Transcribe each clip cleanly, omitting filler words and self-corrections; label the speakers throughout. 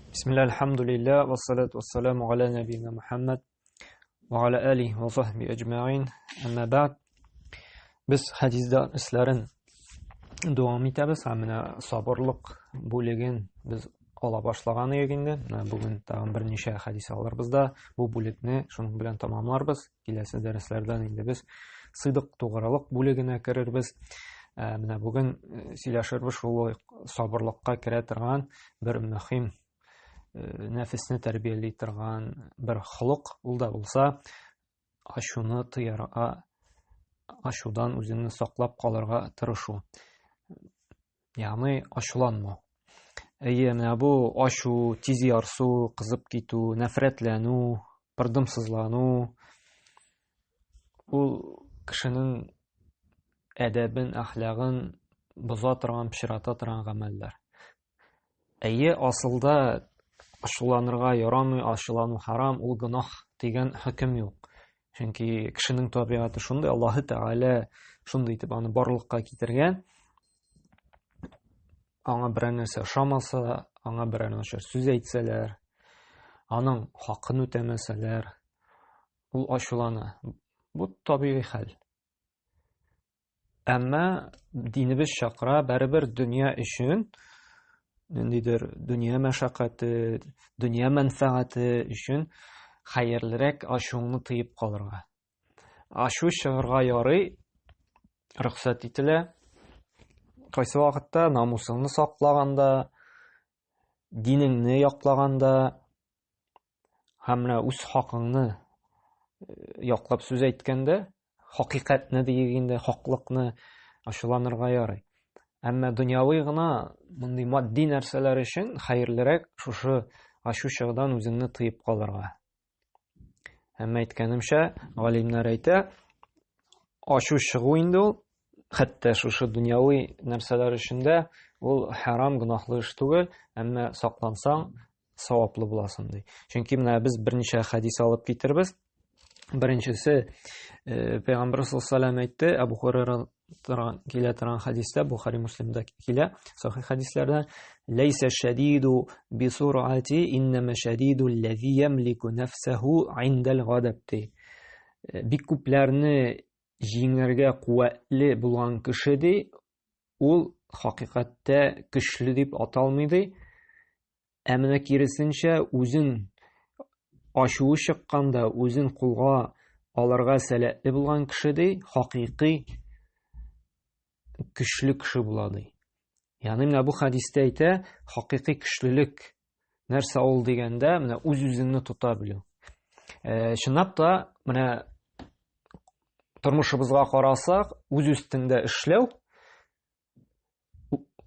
Speaker 1: Бисмилла, альхамдулилля, вассалату вассаламу аля набийна Мухаммад ва аля алихи ва сахби әҗмәгин. Әмма бәгъд. Без хәдис дәресләрен дәвам итәбез һәм менә сабырлык бүлеген без ала башлаган идек инде. Менә бүген тагын берничә хәдис алырбыз да, бу бүлекне шуның белән тәмамларбыз. Киләсе дәресләрдән инде без сыйдык тугрылык бүлегенә керербез. Ә, менә бүген э, сөйләшербез шул сабырлыкка керә торган бер мөһим э, нәфесне тәрбияли торган бер холык, ул да булса ачуны тыярга, ачудан үзеңне саклап калырга тырышу. Ягъни ачуланмау. Әйе, менә бу ачу, тиз ярсу, кызып китү, нәфрәтләнү, пырдымсызлану ул кешенең әдәбен, әхлагын боза торган, пычрата торган гамәлләр. Әйе, асылда ачуланырга ярамый, ачулану харам, ул гөнаһ дигән хөкем юк. Чөнки кешенең табигате шундый, Аллаһы Тәгалә шундый итеп аны барлыкка китергән. Аңа берәр нәрсә ошамаса, аңа берәр начар сүз әйтсәләр, аның хакын үтәмәсәләр, ул ачулана. Бу табигый хәл. Әмма динебез чакыра барыбер дөнья өчен ниндидер дөнья мәшәкате, дөнья мәнфәгате өчен хәерлерәк ачуыңны тыеп калырга. Ачу чыгарга ярый, рөхсәт ителә. Кайсы вакытта намусыңны саклаганда, динеңне яклаганда һәм менә үз хакыңны э, яклап сүз әйткәндә, хакыйкатьне диек инде, хаклыкны ачуланырга ярый. Әмма дөньяви гына мондый матди нәрсәләр өчен хәерлерәк шушы ачу чыгудан үзеңне тыеп калырга. Әмма әйткәнемчә, галимнәр әйтә, ачу чыгу инде ул, хәтта шушы дөньяви нәрсәләр өчен дә ул харам гөнаһлы эш түгел, әмма саклансаң, саваплы буласың ди. Чөнки менә без берничә хәдис алып китербез. Беренчесе, э, Пәйгамбер саллаллаху алейһи әйтте, Абу Хурайра торган килә торган хәдистә, Бухари Муслимда килә, сахих хәдисләрдә, ләйсә шәдиду бисурати иннама шәдиду аллази ямлику нафсаху индал гадаб ди. Э, бик күпләрне җиңәргә куәтле булган кеше ди, ул хакыйкатьтә көчле дип аталмый ди. Ә менә киресенчә, үзен ачуы чыкканда, үзен кулга алырга сәләтле булган кеше ди, хакыйкый көчле кеше була ди. Ягъни менә бу хәдистә әйтә, хакыйкый көчлелек нәрсә ул дигәндә, менә үз-үзеңне тота белү. Э, чынлап та, менә тормышыбызга карасак, үз өстеңдә эшләү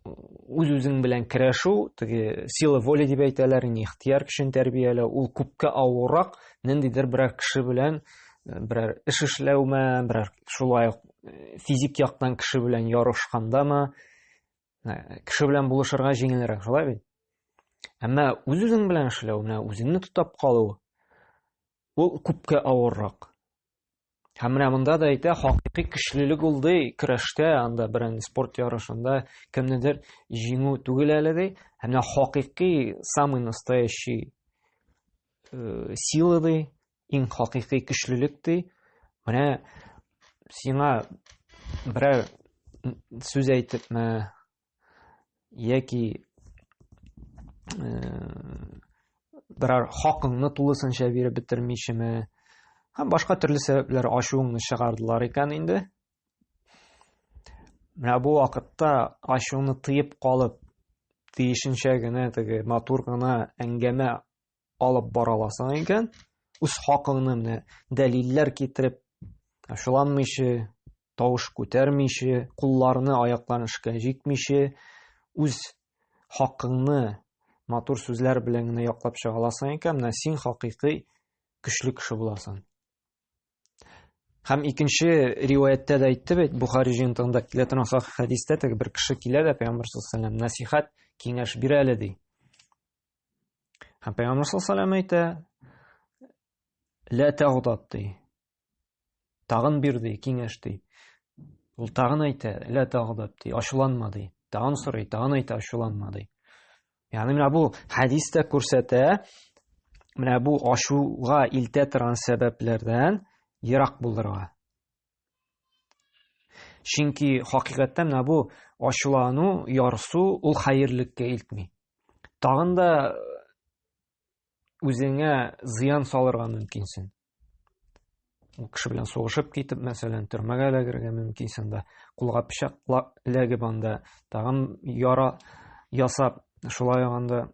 Speaker 1: үз-үзең белән көрәшү, теге сила воли дип әйтәләр, инде ихтыяр көчен тәрбияләү, ул күпкә авыррак, ниндидер берәр кеше белән э, берәр эш эшләүме, берәр шулай ук э, физик яктан кеше белән ярышкандамы, э, кеше белән булышырга җиңелрәк, шулай бит? Әмма үз-үзең белән эшләү, менә үзеңне тотап калу, ул күпкә авыррак. Һәм менә монда да әйтә, хакыйкый көчлелек ул ди, көрәштә, анда берәр спорт ярышында кемнедер җиңү түгел әле ди. Һәм менә хакыйкый, самый настоящий э, сила ди, иң хакыйкый көчлелек ди. Менә сиңа берәр сүз әйтепме яки э, берәр хакыңны тулысынча биреп бетермичеме һәм башка төрле сәбәпләр ачуыңны чыгардылар икән инде менә бу вакытта ачуыңны тыеп калып тиешенчә генә теге матур гына әңгәмә алып бара аласың икән, үз хакыңны менә дәлилләр китереп, ачуланмыйча, тавыш күтәрмичә, кулларны, аякларны эшкә җикмичә, үз хакыңны матур сүзләр белән генә яклап чыга аласың икән, менә син хакыйкый көчле кеше буласың. Һәм икенче риваяттә дә әйтте бит, Бухари җыентыгында килә торган сахих хәдистә теге бер кеше килә дә Пәйгамбәр саллаллаху алейһи вәсәлләм нәсихәт, киңәш бир әле ди. Һәм Пәйгамбәр саллаллаху алейһи әйтә, "Ла тагдаб" ди. Тагын бир ди, киңәш ди. Ул тагын әйтә, "Ла тагдаб" ди, ачуланма ди. Тагын сорый, тагын әйтә, ачуланма ди. Ягъни менә бу хәдис тә күрсәтә, менә бу ачуга илтә торган сәбәпләрдән ерак булырга. Чөнки хакыйкатьтә менә бу ачулану, ярсу ул хәерлеккә илтми. Тагын да үзеңә зыян салырга мөмкинсең. Ул кеше белән сугышып китеп, мәсәлән, төрмәгә эләгергә мөмкинсең дә, кулга пычак эләгеп анда, тагын яра ясап, шулай анда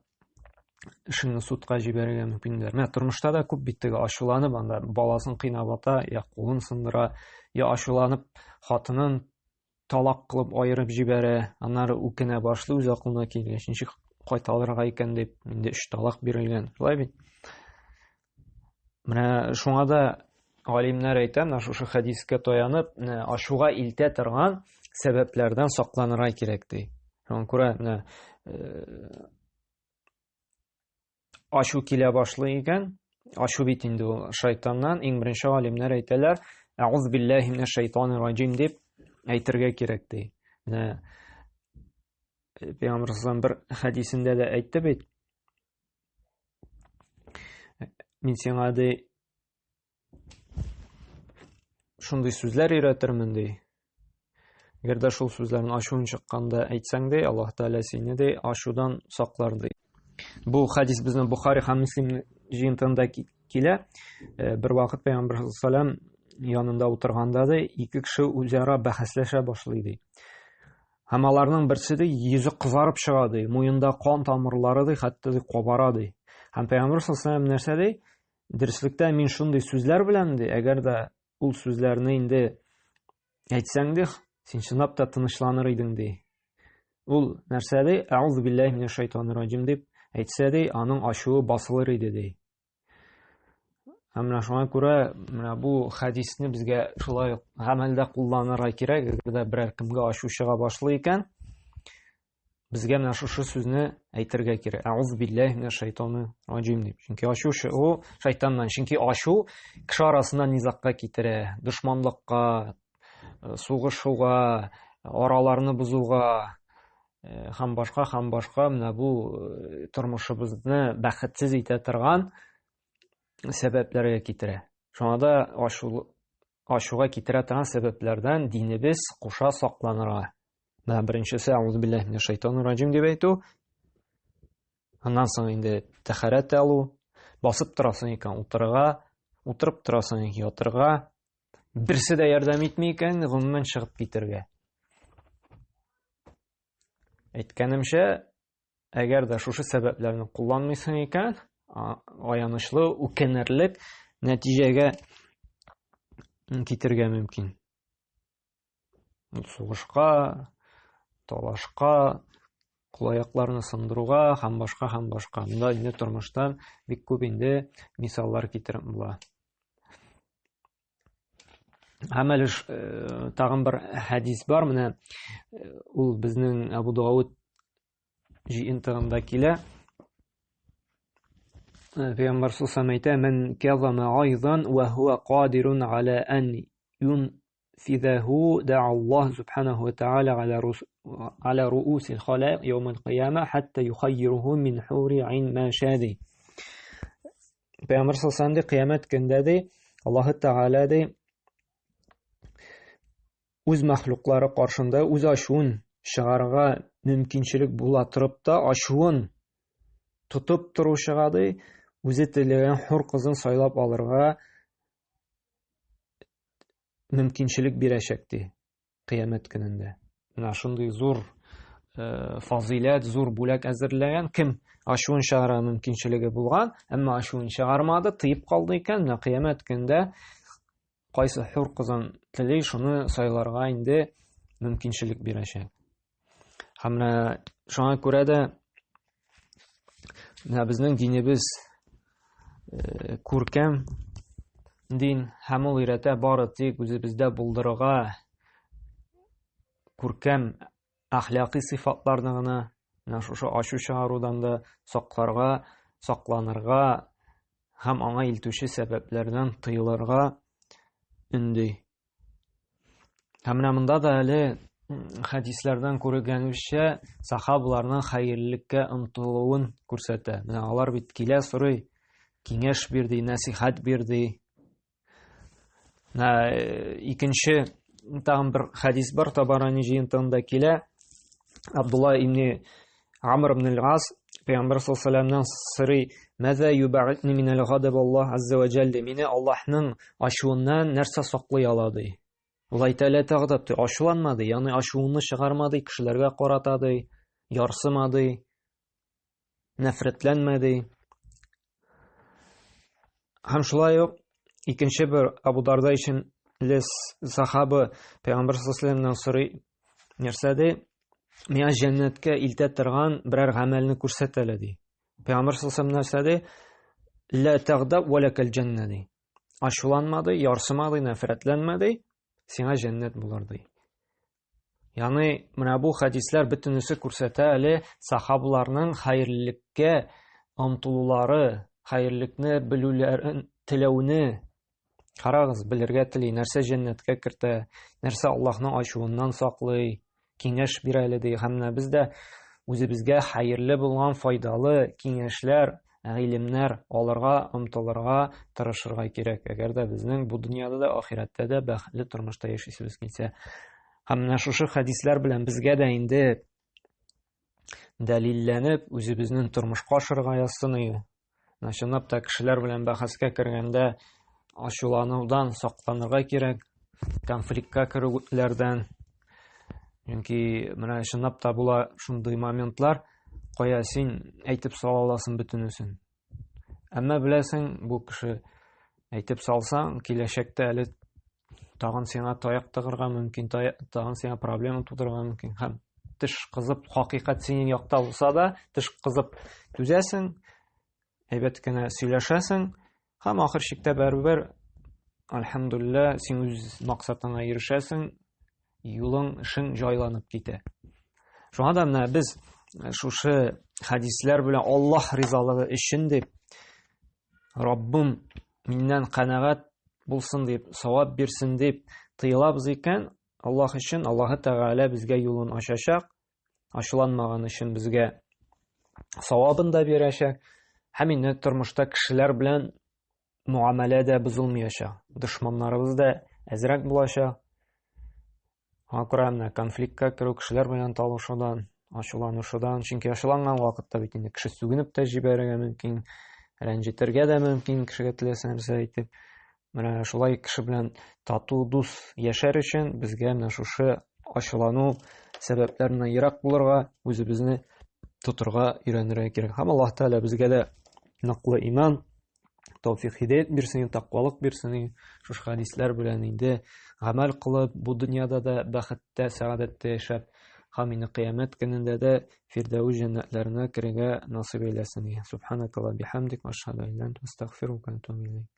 Speaker 1: эшеңне судка җибәрергә мөмкиннәр. Менә тормышта да күп бит теге ачуланып анда баласын кыйнап ата, я кулын сындыра, я ачуланып хатынын талак кылып аерып җибәрә, аннары үкенә башлый үз акылына килгәч, ничек кайта алырга икән дип, инде өч талак бирелгән. Шулай бит. Менә шуңа да галимнәр әйтә, менә шушы хәдискә таянып, менә ачуга илтә торган сәбәпләрдән сакланырга кирәк ди. Шуңа күрә менә э, ачу килә башлый икән, ачу бит инде ул шайтаннан, иң беренче галимнәр әйтәләр, әгуз биллаһи минәш шайтанир раҗим дип әйтергә кирәк ди. Менә э, Пәйгамбер саллаллаху бер хәдисендә дә әйтте бит. Мин сиңа ди шундый сүзләр өйрәтермен ди. Әгәр дә шул сүзләрне ачуын чыкканда әйтсәң ди, Аллаһ Тәгалә сине ди ачудан саклар ди. Бу хадис безнең Бухари һәм Муслим җыентыгында килә. Э, бер вакыт Пәйгамбер саллаллаху янында утырганда ди, ике кеше үзара бәхәсләшә башлый ди. Һәм аларның берсе ди йөзе кызарып чыга ди, муенда кан тамырлары ди, хәтта ди кабара ди. Һәм Пәйгамбер саллаллаху нәрсә ди? Дөреслектә мин шундый сүзләр беләм ди, әгәр дә ул сүзләрне инде әйтсәң ди, син чынлап та тынычланыр идең ди. Ул нәрсә ди? Әгъузу биллаһи минәш шайтанир раҗим дип әйтсә ди, аның ачуы басылыр иде ди. Һәм менә шуңа күрә менә бу хәдисне безгә шулай ук гамәлдә кулланырга кирәк, әгәр дә берәр кемгә ачу чыга башлый икән, Безгә менә шушы сүзне әйтергә кирәк. Әгъуз биллаһи минәш шайтанир раҗим дип. Чөнки ачу чыгу шайтаннан. Чөнки ачу кеше арасында низагка китерә, дошманлыкка, э, сугышуга, араларны бозуга э, һәм башка һәм башка менә бу э, тормышыбызны бәхетсез итә торган сәбәпләргә китерә. Шуңа да ачу ачуга китерә торган сәбәпләрдән динебез куша сакланырга. Менә беренчесе әгъузу биллаһи минәш шайтанир раҗим дип әйтү. Аннан соң инде тәһарәт алу, басып торасың икән, утырырга, утырып торасың икән, ятырга. Берсе дә ярдәм итми икән, гомумән чыгып китергә. Әйткәнемчә, әгәр дә шушы сәбәпләрне кулланмыйсың икән, аянычлы, үкенерлек нәтиҗәгә китергә мөмкин. Сугышка, талашка, кул-аякларны сындыруга һәм башка һәм башка. Монда инде тормыштан бик күп инде мисаллар китереп була. Һәм әле э, тагын бер хәдис бар, менә э, ул безнең Абу Дауд җыентыгында килә. Э, Пәйгамбәр саллаллаху әйтә, "Ман казама гайзан ва хуа кадирун ала ан юнфидаһу да'a Аллаһ субханаху ва тааля ала рус ала руусил халаик яум аль-кыяма хатта юхаййируху мин хури айн ма шади." Пәйгамбәр саллаллаху ди, кыямәт көндә ди, Аллаһ Тәгалә ди, үз мәхлуклары каршында үз ачуын чыгарырга мөмкинчелек була торып та, ачуын тотып торучыга ди, үзе теләгән хур кызын сайлап алырга мөмкинчелек бирәчәк ди кыямәт көнендә. Менә шундый зур э, фазыйләт, зур бүләк әзерләгән кем ачуын чыгара мөмкинчелеге булган, әмма ачуын чыгармады, тыеп калды икән, менә кыямәт көндә кайсы хур кызын тели, шуны сайларга инде мөмкинчелек бирәчәк. Һәм менә шуңа күрә дә менә безнең динебез э, күркәм дин һәм ул өйрәтә бары тик үзебездә булдырырга күркәм әхлакый сыйфатларны гына менә шушы ачу чыгарудан да сакларга, сакланырга һәм аңа илтүче сәбәпләрдән тыелырга өнди. Һәм менә монда да әле хәдисләрдән күргәнебезчә, сахабаларның хәерлелеккә омтылуын күрсәтә. Менә алар бит килә сорый, киңәш бир ди, нәсихәт бир ди. Менә икенче тагын бер хәдис бар, Табарани җыентыгында килә. Абдулла ибн Амр ибн аль-Ас Пәйгамбәр саллаллаһу алейһи ва сорый: "Мәзә юба'итни минәл гадаб Аллаһ азза ва җәллә?" Мине Аллаһның ачуыннан нәрсә саклый ала ди. Ул әйтә, лә тәгъдаб ди, ачуланма ди, ягъни ачуыңны чыгарма ди, кешеләргә карата ди, ярсыма ди, нәфрәтләнмә ди. Һәм шулай ук икенче бер Абу Дарда исемле сахаба Пәйгамбәр саллаллаһу алейһи сорый, нәрсә ди? Миңа җәннәткә илтә торган берәр гамәлне күрсәт әле ди. Пәйгамбәр саллаллаһу алейһи нәрсә ди? Ла тәгъдаб ва лакал җәннә ди. Ачуланма ди, ярсыма ди, нәфрәтләнмә ди, сиңа җәннәт булыр ди. Ягъни менә бу хәдисләр бөтенесе күрсәтә әле сахабаларның хәерлелеккә омтылулары, хәерлекне белүләрен, теләүне. Карагыз, белергә тели, нәрсә җәннәткә кертә, нәрсә Аллаһның ачуыннан саклый, киңәш бирә әле ди. Һәм менә без дә үзебезгә хәерле булган файдалы киңәшләр, гыйлемнәр алырга, омтылырга, тырышырга кирәк. Әгәр дә безнең бу дөньяда да, ахирәттә дә бәхетле тормышта яшисебез килсә. Һәм менә шушы хәдисләр белән безгә дә инде дәлилләнеп, үзебезнең тормышка ашырга язсын иде. Менә чынлап та кешеләр белән бәхәскә кергәндә ачуланудан сакланырга кирәк, конфликтка керүләрдән. Чөнки менә чынлап та була шундый моментлар, кая син әйтеп сала аласың бөтенесен. Әмма беләсең, бу кеше әйтеп салсаң, киләчәктә әле тагын сиңа таяк тыгырга мөмкин, тагын сиңа проблема тудырырга мөмкин. Һәм теш кызып, хакыйкать синең якта булса да, теш кызып түзәсең, әйбәт кенә сөйләшәсең, һәм ахыр чиктә барыбер, альхамдулилла, син үз максатыңа ирешәсең, юлың, эшең җайланып китә. Шуңа да менә без шушы хәдисләр белән Аллаһ ризалыгы өчен дип, Раббым миннән канәгать булсын дип, савап бирсен дип тыелабыз икән, Аллаһ өчен Аллаһы Тәгалә безгә юлын ачачак, ачуланмаган өчен безгә савабын да бирәчәк һәм инде тормышта кешеләр белән муамәлә дә бозылмаячак, дошманнарыбыз да әзрәк булачак. Аңа күрә менә конфликтка керү, кешеләр белән талашудан, ачуланышудан, чөнки ачуланган вакытта бит инде кеше сүгенеп тә җибәрергә мөмкин, рәнҗетергә дә мөмкин кешегә теләсә нәрсә әйтеп. Менә шулай кеше белән тату, дус яшәр өчен безгә менә шушы ачулану сәбәпләреннән ерак булырга, үзебезне тотырга өйрәнергә кирәк. Һәм Аллаһ Тәгалә безгә дә ныклы иман, тәүфик һидәят бирсен, тәкъвалык бирсен. Шушы хәдисләр белән инде гамәл кылып, бу дөньяда да бәхеттә, сәгадәттә яшәп, һәм инде кыямәт көнендә дә Фирдәүс җәннәтләренә керергә насыйп әйләсен. Субханакалла бихамдик, ашһаду ан ла илаһа илля анта, астагфирука ва атубу илейк.